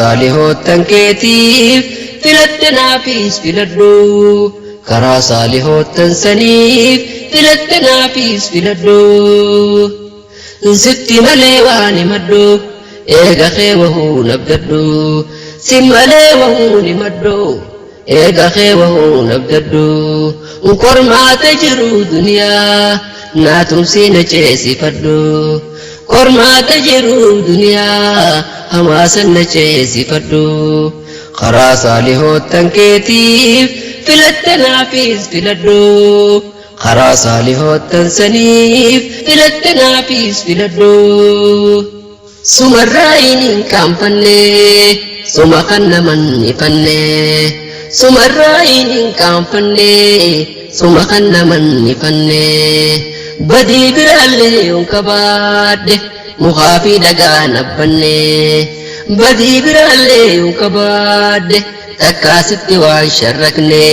Saalihoottan keetiif filatte naafis filadhu. Karaa saalihoottan saniif filatte naafis filadhu. Sitti malee waan himadhu, eega kee wahuu nabdadhu. Si malee wahuu himadhu, eega kee wahuu nabdadhu. Qormaata jiru duniyaa naatumsii na ceesifadhu. Qormaata jiru duniyaa hamaasan na ceesifadhu. Karaa saalihoottan keetiif filatte naafis filadhu. Karaa saalihoottan saniif filatte naafis filadhu. Sumarraa hin qaanfanne, suma kan naman ifanne. Sumarraa hin qaanfanne, suma kan naman ifanne. Badii biraallee yoon qabaadhe, mukaa fi dhagaa nabbanne. Badii biraallee yoon qabaadhe, takkaasitti waan sharrakne,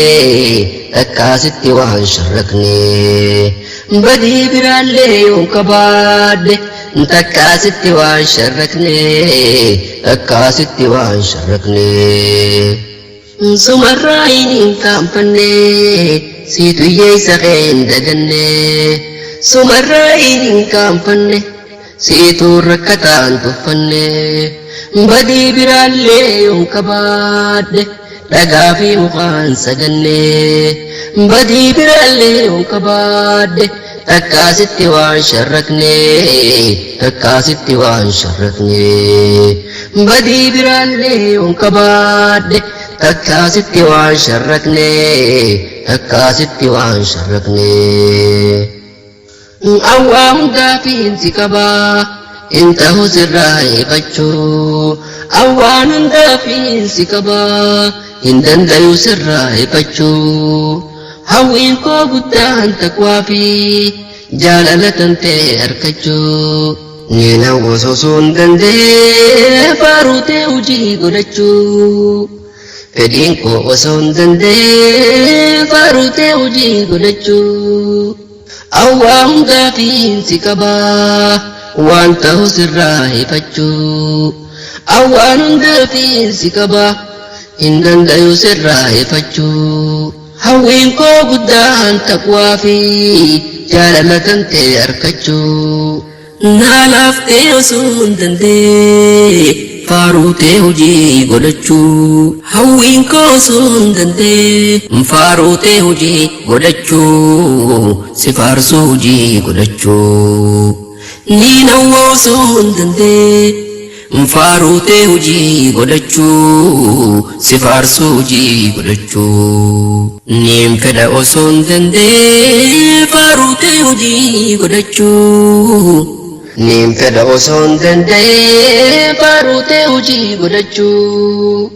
takkaasitti waan sharrakne. Badii biraallee yoon qabaadhe, takkaasitti waan sharrakne, takkaasitti waan sharrakne. Sumarraa hin qaanfanne, siitu hiyyeessa kee hin daganne. Sumarraa hin qaanfanne, siitu rakkataan tuffanne. Badii biraallee yoon qabaadhe, dhagaa fi mukaan saganne. Badii biraallee yoon qabaadhe, takkaasitti waan sharrakne, takkaasitti waan sharrakne. Badii biraallee yoon qabaadhe, takkaasitti waan sharrakne, takkaasitti waan sharrakne. Awwaa hundaa fiinsi qabaa, hin ta'u sirraa ifachuu. Awwaan hundaa fiinsi qabaa, hin dandayu sirraa ifachuu. Hawwiin koo guddaan taqwaa fi jaalala tantee harkachuu. Niin hawwa osoo hin danda'e faaruutee hojii godhachuu. Fedhiin koo osoo hin danda'e faaruutee hojii godhachuu. Awwaa hundaa fiinsi qabaa, waan ta'u sirraa ifachuu. Awwaan hundaa fiinsi qabaa, hin dandayu sirraa ifachuu. Hawwiin koo guddaan taqwaa fi jaalala tantee harkachuu. Naa laaftee osoo hin danda'e faaruutee hojii godhachuu. Hawwiin koo osoo hin danda'e faaruutee hojii godhachuu. Si faarsuu hojii godhachuu. Niin hawwa osoo hin danda'e faaruutee hojii godhachuu. Si faarsuu hojii godhachuu. Niin fedha osoo hin danda'e faaruutee hojii godhachuu. Niin fedha osoo hin danda'e faaruutee hojii godhachuu.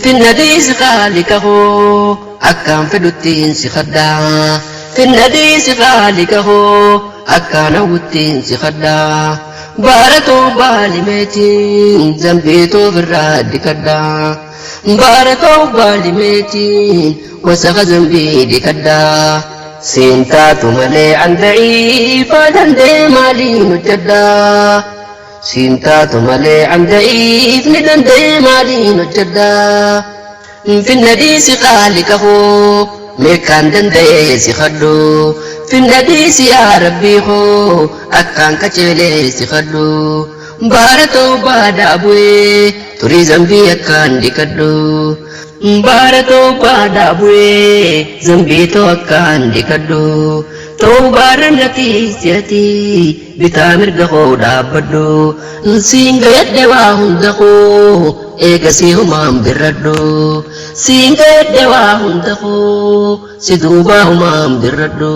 Finna dhiisi khaalika koo akkaan fedhuttiin si kadhaa. Finna dhiisi khaalika koo akkaan hawwuttiin si kadhaa. Baaratoo baalimeetiin zambiitoo birraa dikadhaa. Baaratoo baalimeetiin wasaqa zambii dikadhaa. Siin taatu malee an da'iifaa danda'e maaliin hojjedhaa. Siin taatu malee an da'iifni danda'e maaliin hojjedhaa. Finna dhiisi khaalika koo meeqaan danda'e si kadhu. Finna dhiisi yaa rabbii koo akkaan qaceelee si kadhu. Baaratoo baadaa bu'ee turii zambii akkaan dikadhu. Baaratoo baadaa bu'ee zambiitoo akkaan dikadhu. Toobaarra nati si'ati bitaa mirga koo dhaabbadhu. Siin gayadhe waa hunda koo eegasii humaan birradhu. Siin gayadhe waa hunda koo si duubaa humaan birradhu.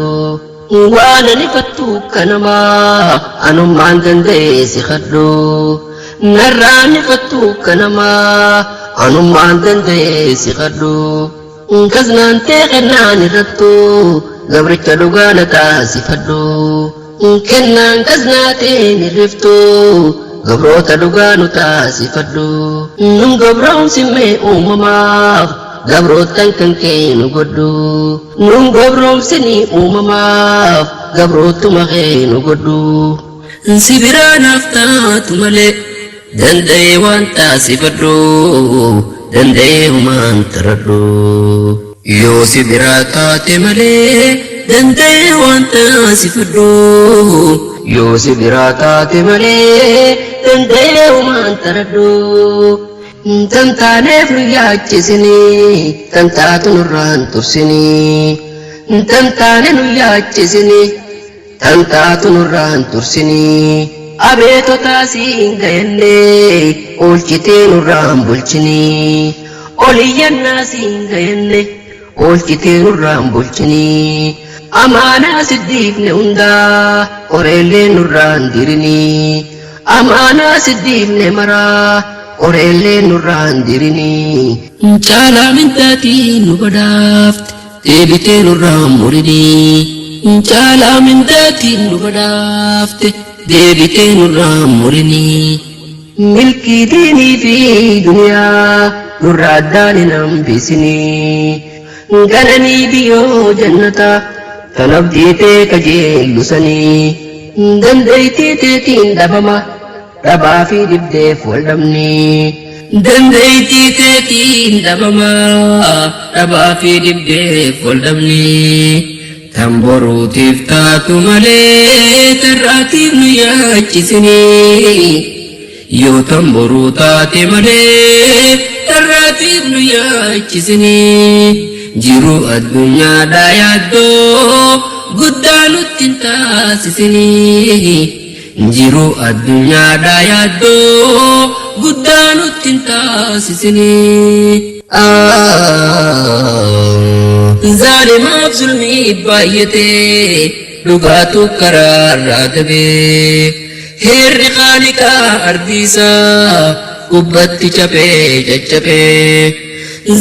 Waan ani fattu kanamaa anummaan danda'e si kadhu. Narraan fattu kanamaa anummaan danda'e si kadhu. Kaznaan tee kennaan irrattu gabricha dhugaa na taasifadhu. Kennaan kaznaa teen irriftu gabroota dhugaa nu taasifadhu. Nun gabroomsimmee uumamaaf gabroottan kan kee nu godhu. Nun gabroomsinii uumamaaf gabroottuma kee nu godhu. Si biraa naaf taatu malee Danda'ee waan taasifadhu, danda'ee humaan taradhu. Yoo si biraa taate malee danda'ee waan taasifadhu. Yoo si biraa taate malee danda'ee humaan taradhu. Tan taaneef nu yaachisinii, tan taatu nurraan tursinii. Tan taane nu yaachisinii, tan taatu nurraan tursinii. Abeetotaa siin gayannee, oolchitee nurraan bulchinii. Oliyyannaa siin gayanne, oolchitee nurraan bulchinii. Amaanaa siddiifne hundaa, qoreellee nurraan dirinii. Amaanaa siddiifne maraa, qoreellee nurraan dirinii. Caalaa mindaatiin nu badhaafte, deebitee nurraan murinii. Caalaa mindaatiin nu badhaafte, deebitee nurraan murinii. Milkii diinii fi duniyaa nurraa addaan hin hambisinii. Gananii biyyoo jannataa tan abdii tee kajeellu sanii. Dandeettii teetiin dhabama dhabaa fi dhibdeef wal dhabnii. Dandeettii teetiin dhabama dhabaa fi dhibdeef wal dhabnii. Tan boruutiif taatu malee tarraatiif nu yaachisinii. Yoo tan boruu taate malee tarraatiif nu yaachisinii. Jiruu addunyaadhaa yaaddoo guddaa nutti hin taasisinii. Jiruu addunyaadhaa yaaddoo guddaa nutti hin taasisinii. Zaalimaaf zulmii baay'atee dhugaatu karaarraa dabee. Heerri qaaliqaa ardiisaa gubbatti cabee caccabee.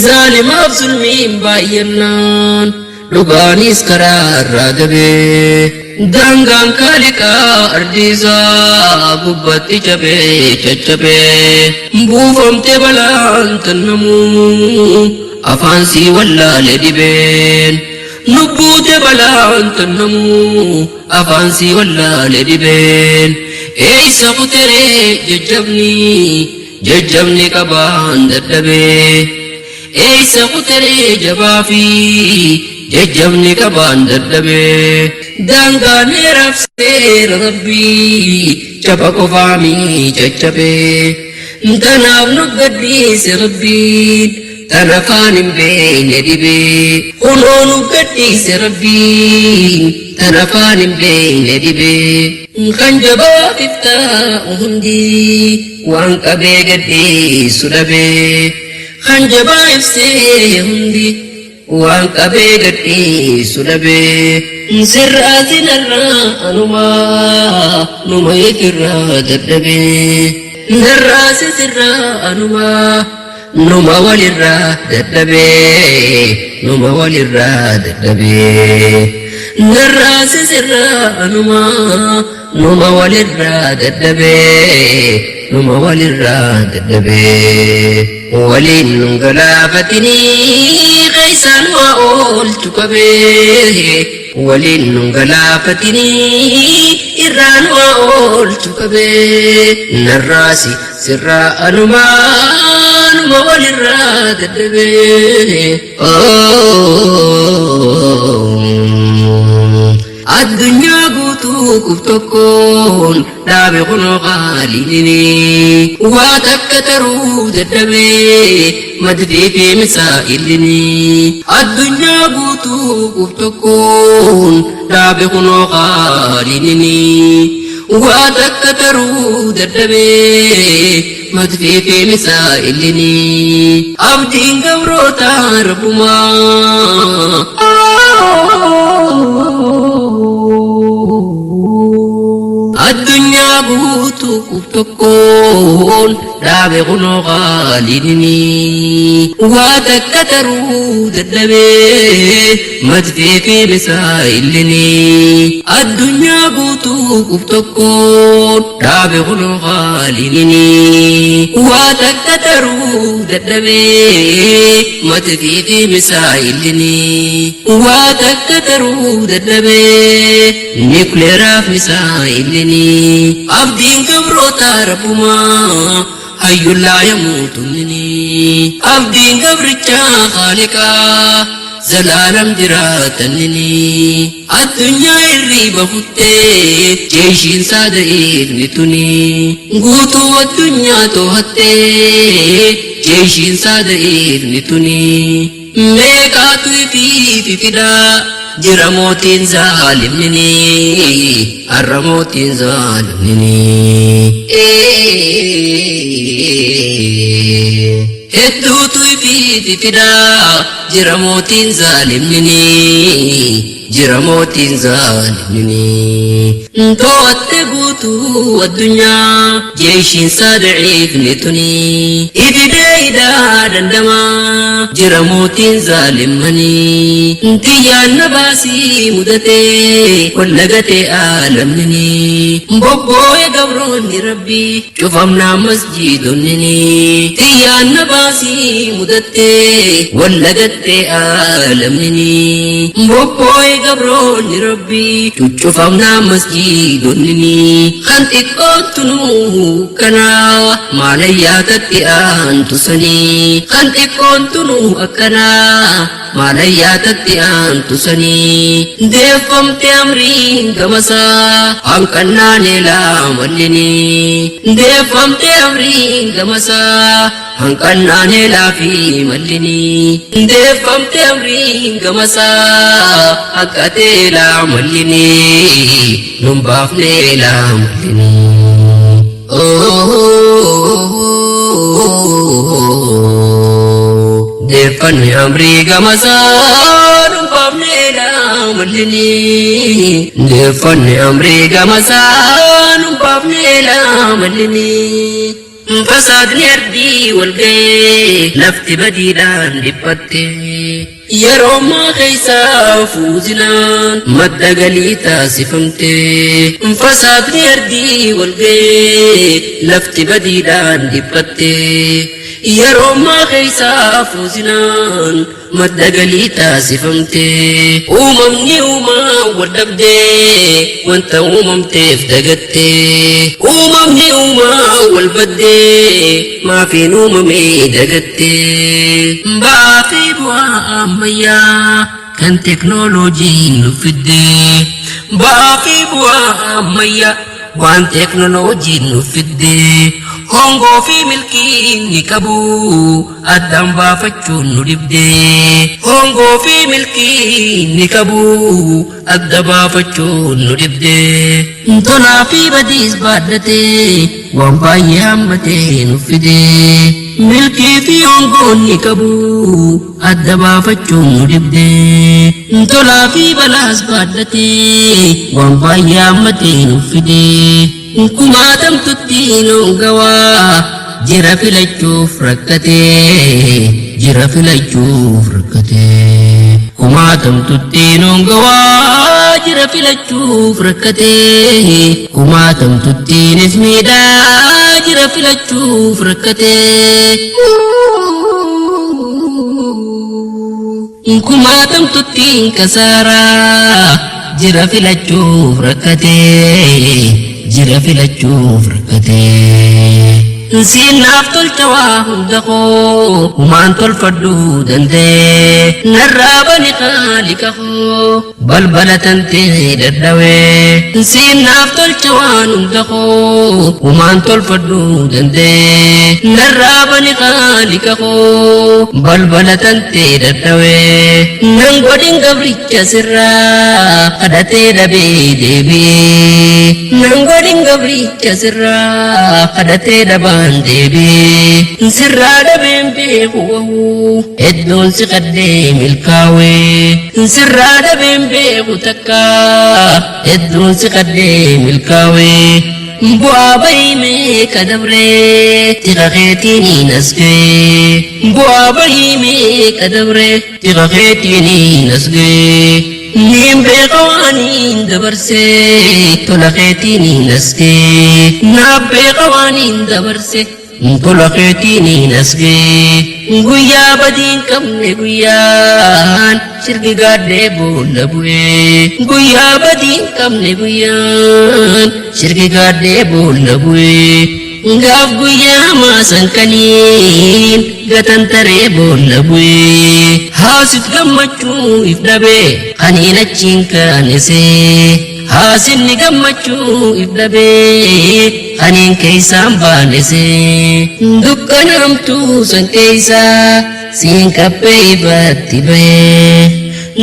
Zaalimaaf zulmiin baay'annaan dhugaanis karaarraa dabee. Daangaan kaaliqaa ardiisaa gubbatti cabee caccabee. Buufamte balaan tannamuu afaan sii wallaale dhibeen. Lubbuute balaan tannamuu afaan sii wallaale dhibeen. Eeysa kuteree jajjabni jajjabni qabaan dadhabee. Eeysa kuteree jabaa fi jajjabni qabaan dadhabee. Daangaan heeraaf seera rabbii caba qofaamii caccabee. Tanaaf nu gadhiise rabbiin tan afaan hin beekne dhibee. Kunoo nu gadhiise rabbiin tan afaan hin beekne dhibee. Kan jabaaf iftaa'u hundi waan qabee gadhiisu dhabee. Kan jabaa ibsee hundi waan qabee gadhiisu dhabee. Sirraati narraa anumaa numa ifirraa dadhabee. Narraasi sirraa anumaa numa walirraa dadhabee. Numa walirraa dadhabee. Narraasi sirraa anumaa numa walirraa dadhabee. Numa walirraa dadhabee. Waliin nun galaafatinii keessaan waa oolchu qabee. Waliin nun galaafatinii irraan waa oolchu qabee. Narraasi sirraa anumaa numa walirraa dadhabee. Addunyaa guutuu kuf tokkoon dhaabe kunoo qaaliinini. Waa takka taruu dadhabee madfii fi misaa'ilini. Addunyaa guutuu kuf tokkoon dhaabe kunoo qaaliinini. Waa takka taruu dadhabee madfii fi misaa'ilini. Abdiin gabroota rabbumaa. Addunyaa guutuu kuf tokkoon dhaabe kunoo qaaliinini. Waa takka taruu dadhabee madfii fi misaa'ilini. Addunyaa guutuu kuf tokkoon dhaabe kunoo qaaliinini. Waa takka taruu dadhabee madfii fi misaa'ilini waa takka taruu dadhabee nikuleeraaf misaa'ilini abdiin gabroota rabbumaa hayyullaa yamuutunnini abdiin gabrichaa khaaliqaa zalaalam jiraatannini addunyaa irriiba kuttee jeeshiin saada'eefni tuni guutuu addunyaa to'attee jeeshiin saada'eefni tuni meeqaatu ifiifi fidaa jira mootiin zaalimnini har'a mootiin zaalimnini. Hedduutu ifiifi fidaa jira mootiin zaalimnini jira mootiin zaalimnini. To'atte guutuu addunyaa jeeshiin saada'eefni tuni ifidee hidhaa dandamaa jira mootiin zaalimmanii tiyyaan na baasii mudatee wallagatee aalamnini bobboo'e gabroonni rabbii cufamnaa masjiidonnini tiyyaan na baasii mudattee wallagattee aalamnini bobboo'e gabroonni rabbii cuccufamnaa masjiidonnini kan xiqqoottunuu kanaa maalayyaa tatti aantu sanii kan xiqqoottunuu akkanaa maalayyaa tatti aantu sanii deeffamte amriin gamasaa hanqannaan eelaa mallini deeffamte amriin gamasaa hanqannaan eelaa fi mallini deeffamte amriin gamasaa haqqatee eelaa mallini nun baafne eelaa mallini. Deeffanni amrii gamasaa nun baafne eelaa mallini deeffanni amrii gamasaa nun baafne eelaa mallini. Fasaadni ardii wal ga'ee lafti badiidhaan dhiphatte yeroo ammaa keessaa fuuzinaan madda galii taasifamte. Fasaadni ardii wal ga'ee lafti badiidhaan dhiphatte yeroo ammaa keessaa fuuzinaan madda galii taasifamte. Uumamni uumaa wal dhabdee wanta uumamteef dagatte uumamni uumaa wal baddee maafiin uumamee dagatte. Ba'aa fi bu'aa ammayyaa kan teknooloojiin nu fidde ba'aa fi bu'aa ammayyaa waan teknooloojiin nu fidde hongoo fi milkiin ni qabu addaan baafachuun nu dhibde hongoo fi milkiin ni qabu adda baafachuun nu dhibde tolaa fi badiis baadhate waan baay'ee hammatee nu fide milkii fi hongoon ni qabu adda baafachuun nu dhibde tolaa fi balaas baadhate waan baay'ee hammatee nu fide kumaatamtutti nongawaa jira filachuuf rakkate jira filachuuf rakkate kumaatamtutti nongawaa jira filachuuf rakkate kumaatamtuttiinis miidhaa jira filachuuf rakkate kumaatamtuttiin kasaaraa jira filachuuf rakkate jira filachuuf rakkate. Siinaaf tolcha waa hunda koo humaan tolfadhuu danda'e narraa bani khaalika koo balbala tantee dadhawee. Siinaaf tolcha waan hunda koo humaan tolfadhuu danda'e narraa bani khaalika koo balbala tantee dadhawee. Nan godhin gabricha sirraa kadhatee dhabee deebi'ee nan godhin gabricha sirraa kadhatee dhabaan deebi'ee sirraa dhabeen beeku wahuu hedduun si qaddee milkaawee sirraa dhabeen beeku takka hedduun si qaddee milkaawee bu'aa bahii meeqa dabree xiqa keetiin as ga'ee bu'aa bahii meeqa dabree xiqa keetiin as ga'ee niin beeka waaniin dabarsee tola keetiin as ga'ee naaf beeka waaniin dabarse Tola keetiin as ga'e guyyaa badiin qabne guyyaan shirki gaadhee boolla bu'e guyyaa badiin qabne guyyaan shirki gaadhee boolla bu'e gaaf guyyaa maasan kaniin gatantaree boolla bu'e haasit gammachuu if dhabe kaniin achiin kaanese haasinni gammachuu if dhabe kaniin keeysaan baanese dukkana hamtuu san keeysaa siin kabbee ifatti bahe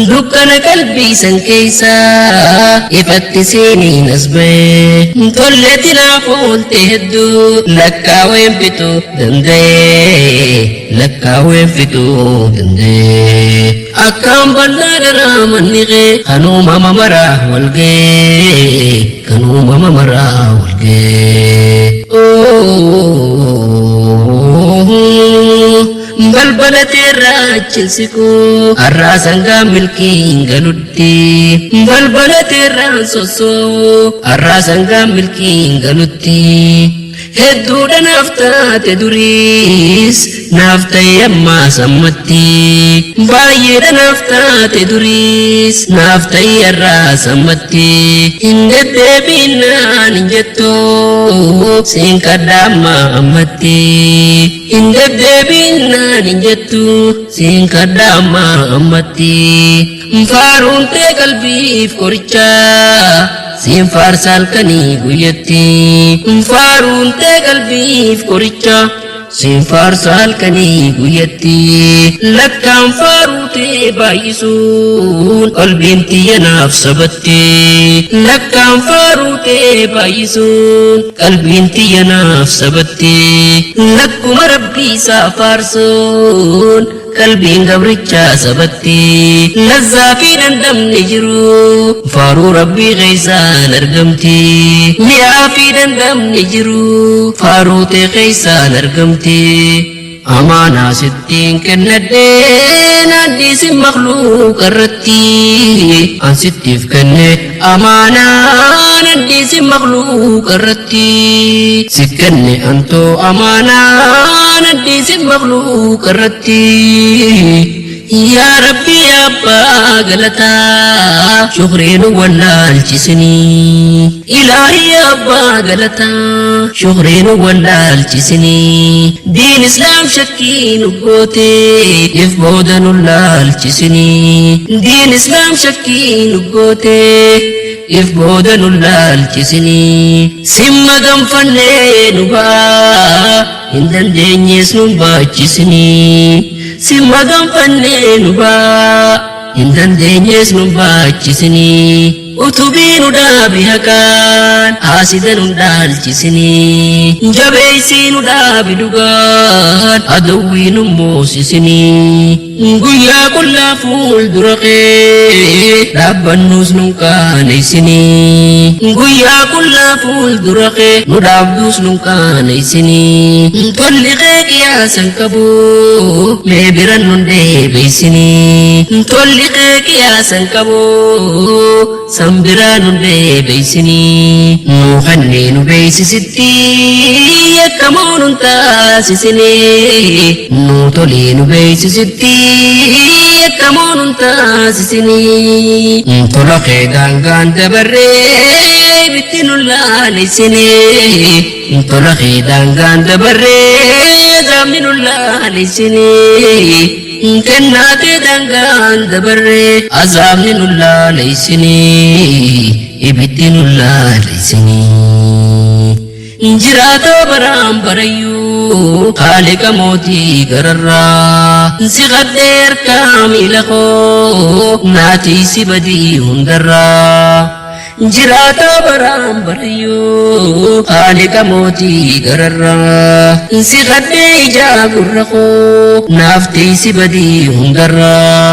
dukkana qalbii san keeysaa ifatti siiniin as bahe tolleetti naaf oolte hedduu lakkaaween fixuu danda'e lakkaaween fixuu danda'e akkaan bal'aa daraa manni kee kan uumama maraa wal ga'e kan uumama maraa wal ga'e. Balbala teerraa chinsiku har'aa sangaa milkiin galutti balbala teerraan sossoo har'aa sangaa milkiin galutti hedduudha naaf taate duriis naaf ta'e ammaa sammatti baay'eedha naaf taate duriis naaf ta'e har'aa sammatti hin deddeebiinaan hin jettu siin kadha ammaa ammatti hin deddeebiinaan hin jettu siin kadha ammaa ammatti faaruun tee qalbiif qorichaa siin faarsa halkanii guyyatti faaruun tee qalbiif qoricha siin faarsa halkanii guyyatti lakkaan faaruu tee baay'isuun qalbiin tiyya naaf sabatti lakkaan faaruu tee baay'isuun qalbiin tiyya naaf sabatti lakkuma rabbii isaa faarsuun qalbiin gabrichaa sabatti lazzaa fi dandamni jiru faaruu rabbii keeysaan argamti mi'aa fi dandamni jiru faaruu tee keeysaan argamti amaanaa sittiin kennadhee naaddiisin makluuqa irratti an sittiif kenne amaanaa naaddiisin makluuqa irratti si kenne antoo amaanaa naaddiisin makluuqa irratti yaa rabbi abbaa galataa shukriin wallaalchisinii ilaahi abbaa galataa shukriin wallaalchisinii diin islaam shakkii nu goote if booda nu laalchisinii diin islaam shakkii nu goote if booda nu laalchisinii simma ganfannee nu baa hin dandeenyees nu baachisinii simma ganfannee nu baa hin dandeenyees nu baachisinii utubii nu dhaabi haqaan haasida nu dhaalchisinii jabeessii nu dhaabi dhugaan adawwii nu moosisinii guyyaa qullaa fuuldura kee dhaabbannuus nu qaaneessinii guyyaa qullaa fuuldura kee nu dhaabduus nu qaaneessinii tolli kee qiyaasan qabu mee biran nu deebisinii tolli kee qiyaasan qabu san biraa nu deebisinii nu kanneen nu beeksisitti yakkamoo nu taasisinii nu tolee nu beeksisitti yakkamoo nu taasisinii tola kee daangaan dabarree bitti nu laalessinii tola kee daangaan dabarree zaamni nu laalessinii kennaa kee daangaan dabarree azaabni nu laalessinii ibiddi nu laalessinii jiraatoo baraan barayyuu haaliqa mootii gararraa si qadhee harkaa miila koo naatii si badii hundarraa jiraatoo baraan barayyuu haaliqa mootii gararraa si qadhee ijaa gurra koo naaf tiisi badii hundarraa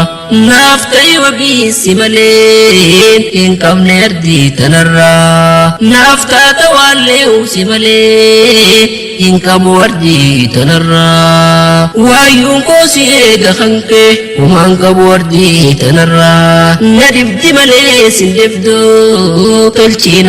naaf ta'e wabii si malee hin qabne ardii tanarraa naaf taata waallee si malee hin qabu ardii tanarraa waayyuun koo si eega hanqe humaan qabu ardii tanarraa na dibdi malee sin dibdu tolchiina.